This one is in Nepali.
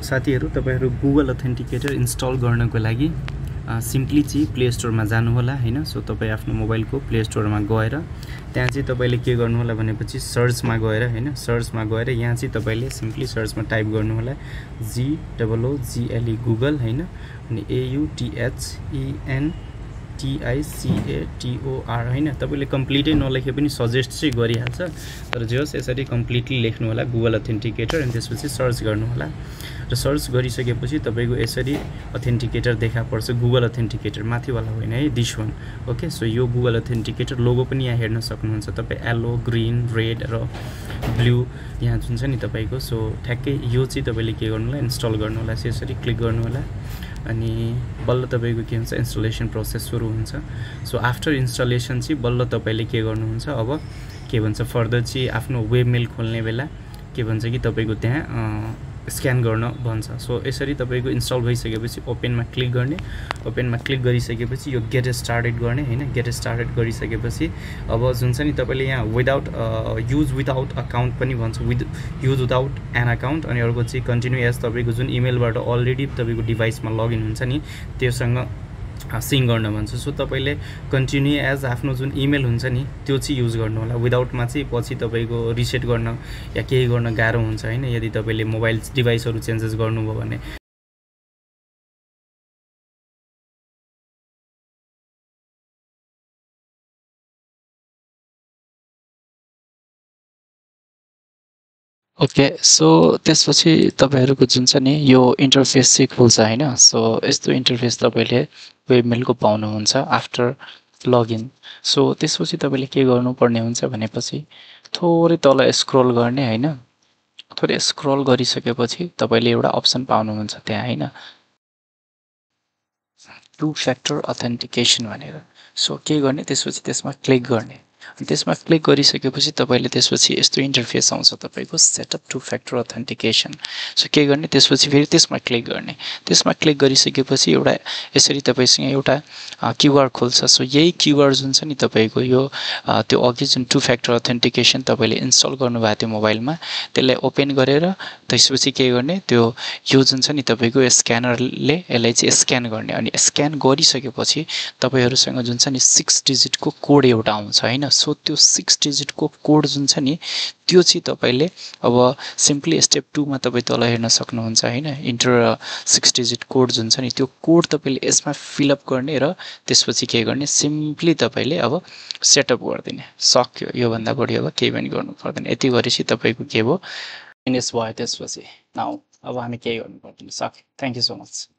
साथीहरु तपाईहरु गुगल अथेन्टिकेटर इन्स्टल गर्नको लागि सिम्पली चाहिँ प्ले स्टोरमा जानु होला हैन। सो तपाई आफ्नो मोबाइलको प्ले स्टोरमा गएर त्यहाँ चाहिँ तपाईले के गर्नु होला भनेपछि सर्चमा गएर हैन, सर्चमा गएर यहाँ चाहिँ तपाईले सिम्पली सर्चमा टाइप गर्नु होला GOOGLE गुगल हैन, अनि AUTHENTICATOR हैन। तपाईले कम्प्लिटै नलेखे पनि सजेस्ट चाहिँ गरिहाल्छ, तर जे होस् यसरी कम्प्लिटली लेख्नु होला गुगल अथेन्टिकेटर अनि त्यसपछि सर्च गर्नु होला। र सर्च गरिसकेपछि तपाईको यसरी अथेन्टिकेटर देखा पर्छ, गुगल अथेन्टिकेटर माथिवाला होइन है, दिस वन। ओके, सो यो गुगल अथेन्टिकेटर लोगो पनि यहाँ हेर्न सक्नुहुन्छ तपाई, येलो, ग्रीन, रेड र ब्लू यहाँ जुन छ नि तपाईको। सो ठ्याक्कै यो चाहिँ तपाईले के गर्नु होला, इन्स्टल गर्नु होला। यसरी क्लिक गर्नु होला अनि बल्ल तपाईको के हुन्छ, इन्स्टलेसन प्रोसेस सुरु हुन्छ। सो आफ्टर इन्स्टलेसन चाहिँ बल्ल तपाईले के गर्नुहुन्छ, अब के भन्छ फर्दर चाहिँ आफ्नो वेब मेल खोल्ने बेला के भन्छ कि तपाईको त्यहाँ स्क्यान गर्न भन्छ। सो यसरी तपाईको इन्स्टल भइसकेपछि ओपनमा क्लिक गर्ने, ओपनमा क्लिक गरिसकेपछि यो गेट स्टार्टेड गर्ने हैन। गेट स्टार्टेड गरिसकेपछि अब जुन छ नि तपाईले यहाँ विदाउट युज विदाउट अकाउन्ट पनि भन्छ, युज विदाउट एन अकाउन्ट, अनि अर्को चाहिँ कन्टिन्यू एज तपाईको जुन इमेलबाट अलरेडी तपाईको डिभाइसमा लगइन हुन्छ नि त्योसँग सिङ गर्न भन्छ। सो तपाईले कन्टिन्यू एज आफ्नो जुन इमेल हुन्छ नि त्यो चाहिँ युज गर्नु होला। विदाउटमा चाहिँ पछि तपाईको रिसेट गर्न या केही गर्न गाह्रो हुन्छ हैन, यदि तपाईले मोबाइल डिभाइसहरु चेन्जेस गर्नुभयो भने। ओके, सो त्यसपछि तपाईहरुको जुन छ नि यो इन्टरफेस चाहिँ खुल्छ हैन। सो यस्तो इन्टरफेस तपाईले वेबमेलको पाउनुहुन्छ आफ्टर लगइन। सो त्यसपछि तपाईले के गर्नुपर्ने हुन्छ भनेपछि थोरै तल स्क्रोल गर्ने हैन। थोरै स्क्रोल गरिसकेपछि तपाईले एउटा अप्सन पाउनुहुन्छ त्यहाँ हैन, टु फ्याक्टर अथेन्टिकेसन भनेर। सो के गर्ने, त्यसपछि त्यसमा क्लिक गर्ने। त्यसमा क्लिक गरिसकेपछि तपाईले त्यसपछि यस्तो इन्टरफेस आउँछ तपाईको setup two factor authentication. So के गर्ने, त्यसपछि फेरि त्यसमा क्लिक गर्ने। त्यसमा क्लिक गरिसकेपछि एउटा यसरी तपाईसँग एउटा क्यूआर खोल्छ। सो यही क्यूआर जुन छ नि तपाईको यो त्यो अघि जुन टु फ्याक्टर अथेन्टिकेसन तपाईले इन्स्टल गर्नुभएको थियो मोबाइलमा, त्यसलाई ओपन गरेर त्यसपछि के गर्ने, त्यो यो जुन छ नि तपाईको स्क्यानरले यसलाई चाहिँ स्क्यान गर्ने। अनि स्क्यान गरिसकेपछि तपाईहरुसँग जुन छ नि 6 डिजिटको कोड एउटा आउँछ हैन। सो त्यो 6 डिजिटको कोड जुन छ नि त्यो चाहिँ तपाईले अब सिम्पली स्टेप 2 मा तपाई तल हेर्न सक्नुहुन्छ हैन। इन्टर 6 डिजिट कोड जुन छ नि त्यो कोड तपाईले यसमा फिल अप गर्ने र त्यसपछि के गर्ने, सिम्पली तपाईले अब सेटअप गर्दिने। सक्यो, यो भन्दा बढी अब केही पनि गर्नु पर्दैन। यति गरेपछि तपाईको के भयो, फिनिश भयो। त्यसपछि नाउ अब हामी केही गर्नु पर्दैन, सक्यो। Thank you so much.